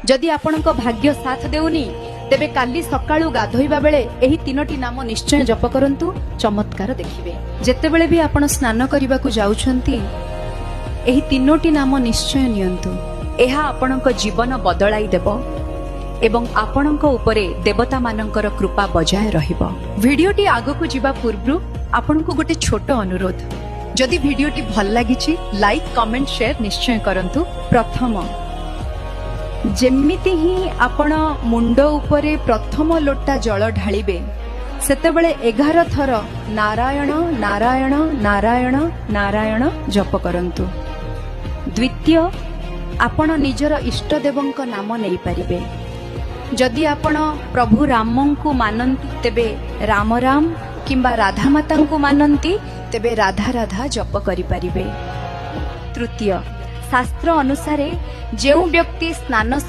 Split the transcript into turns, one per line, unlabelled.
ଯଦି ଆପଣଙ୍କ ଭାଗ୍ୟ ସାଥ ଦେଉନି, ତେବେ କାଲି ସକାଳୁ ଗାଧୋଇବା ବେଳେ ଏହି ତିନୋଟି ନାମ ନିଶ୍ଚୟ ଜପ କରନ୍ତୁ, ଚମତ୍କାର ଦେଖିବେ। ଯେତେବେଳେ ବି ଆପଣ ସ୍ନାନ କରିବାକୁ ଯାଉଛନ୍ତି, ଏହି ତିନୋଟି ନାମ ନିଶ୍ଚୟ ନିଅନ୍ତୁ। ଏହା ଆପଣଙ୍କ ଜୀବନ ବଦଳାଇ ଦେବ ଏବଂ ଆପଣଙ୍କ ଉପରେ ଦେବତାମାନଙ୍କର କୃପା ବଜାୟ ରହିବ। ଭିଡିଓଟି ଆଗକୁ ଯିବା ପୂର୍ବରୁ ଆପଣଙ୍କୁ ଗୋଟେ ଛୋଟ ଅନୁରୋଧ, ଯଦି ଭିଡିଓଟି ଭଲ ଲାଗିଛି, ଲାଇକ୍, କମେଣ୍ଟ, ସେୟାର ନିଶ୍ଚୟ କରନ୍ତୁ। ପ୍ରଥମ, ଯେମିତି ହିଁ ଆପଣ ମୁଣ୍ଡ ଉପରେ ପ୍ରଥମ ଲୋଟା ଜଳ ଢାଳିବେ, ସେତେବେଳେ 11 ଥର ନାରାୟଣ ନାରାୟଣ ନାରାୟଣ ନାରାୟଣ ଜପ କରନ୍ତୁ। ଦ୍ୱିତୀୟ, ଆପଣ ନିଜର ଇଷ୍ଟଦେବଙ୍କ ନାମ ନେଇପାରିବେ। ଯଦି ଆପଣ ପ୍ରଭୁ ରାମଙ୍କୁ ମାନନ୍ତି, ତେବେ ରାମ ରାମ କିମ୍ବା ରାଧା ମାତାଙ୍କୁ ମାନନ୍ତି, ତେବେ ରାଧା ରାଧା ଜପ କରିପାରିବେ। ତୃତୀୟ, ଶାସ୍ତ୍ର ଅନୁସାରେ ଯେଉଁ ବ୍ୟକ୍ତି ସ୍ନାନ